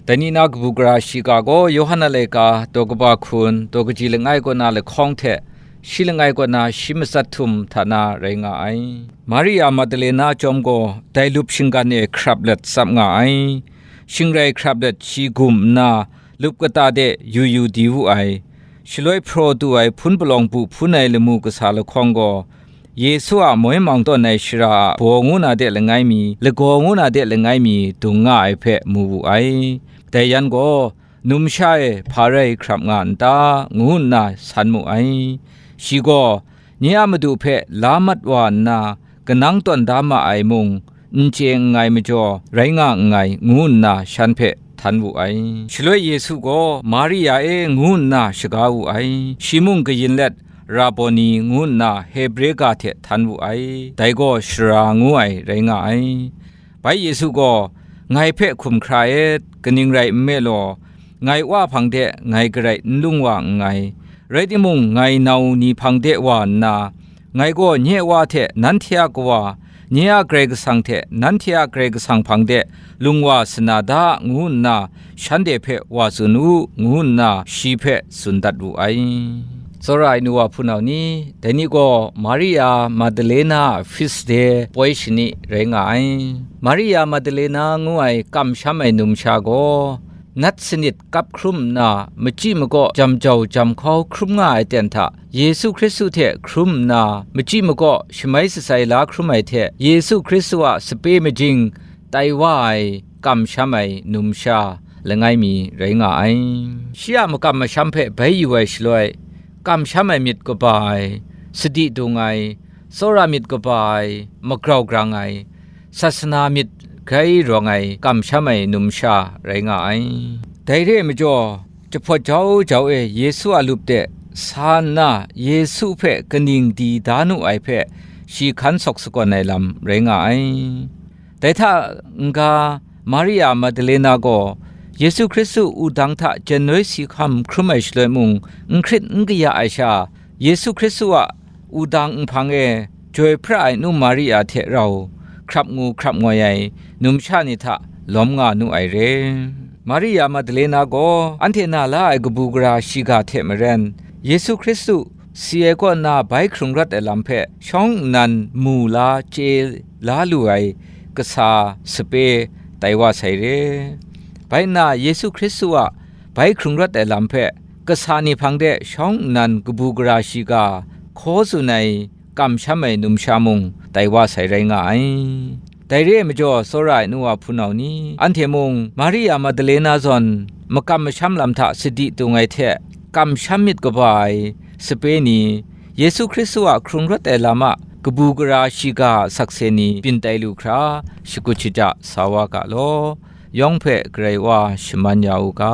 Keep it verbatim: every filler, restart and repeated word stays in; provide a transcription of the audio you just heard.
Dai ni na kabu gara shiga gaw Yawhan a laika daw kaba hkun daw kaji langai kaw na lahkawng hte shi langai kaw na shi matsat htum hta na rai nga ai. Maria Magdalena chyawm gaw dai lup shinggan e hkrap let tsap nga ai. Shing rai hkrap let shi gum nna lup kata de yu yu di wu ai. Shaloi hpraw tu ai hpun palawng bu hpun ai lamu kasa lahkawng gaw, Yesu a moi mang tawn ai shara a baw ngu na de langai mi, lagaw ngu na de langai mi dung nga ai hpe mu wu ai. Dai yan gaw, numsha e hpa rai hkrap nga n ta, ngu nna san mu ai. Shi gaw, nye a madu hpe la mat wa nna, kanang tawn da ma ai mung, n chye nngai majaw, rai nga nngai, ngu nna shan hpe htan wu ai. Shaloi Yesu gaw, "Maria e," ngu nna shaga wu ai. Shi mung kayin let, "Raboni," ngu nna Hebre ga hte htan wu ai. Dai gaw, "Sara," ngu ai rai nga ai. Bai Yesu gaw, "Ngai hpe hkum hkra et, kaning rai nme law, ngai Wa hpang de ngai garai n lung wa nngai. Rai timung, ngai nau ni hpang de wa nna, ngai gaw nye Wa hte nanhte a Kawa, nye a Karai Kasang hte nanhte a Karai Kasang hpang de lung wa sa na da," ngu nna shanhte hpe wa tsun u, ngu nna shi hpe tsun dat wu ai. Tsawra ai nu wa hpunau ni, dai ni gaw Maria Magdalena a feast day poi shani rai nga ai. Maria Magdalena ngu ai kamsham ai numsha gaw, nat sanit kap hkrum nna, machyi makaw jam jau jam hkau hkrum nga ai ten hta, Yesu Hkristu hte hkrum nna, machyi makaw shamai shatsai la hkrum ai hte, Yesu Hkristu a sape majing tai wa ai, kamsham ai numsha langai mi rai nga ai. Shi a makam masham hpe bai yu ai shaloi, kamsham ai myit kaba ai, sadi dung ai, tsawra myit kaba ai, magrau grang ai, sasana myit grai rawng ai, kamsham ai numsha rai nga ai. Dai re ai majaw, jahpawt jau jau e Yesu a lup de sa nna, Yesu hpe kaning di da nu ai hpe, shi hkan sawk sakawn ai lam rai nga ai. Dai hta n-ga, Maria Magdalena gaw Yesu Hkristu wudang hta jennoi si hkam hkrum ai shaloi mung n hkrit n kaya ai sha, Yesu Hkristu a wudang nhpang e joi hpra ai nu Maria hte rau hkrap ngu hkrap ngoi ai numsha ni hta lawm nga nu ai re. Maria Magdalena gaw anhte na la ai kabu gara shiga hte maren, Yesu Hkristu si ai kaw nna bai hkrung rawt ai lam hpe shawng nnan mu la chye la lu ai kasa sape tai wa sai re. Bai nna Yesu Hkristu a bai hkrung rawt ai lam hpe kasa ni hpang de shawng nnan kabu gara shiga hkaw tsun ai kamsham ai numsha mung tai wa sai rai nga ai. Dai re ai majaw, tsawra ai nu wa hpunau ni, anhte mung Maria Magdalena zawn makam masham lam hta sadi tung ai hte, kamsham myit kaba ai sape ni, Yesu Hkristu a hkrung rawt ai lam a kabu gara shiga a sakse ni byin tai lu hkra, shakut shaja sa wa ga law, yawng hpe Karai Wa shaman ya u ga.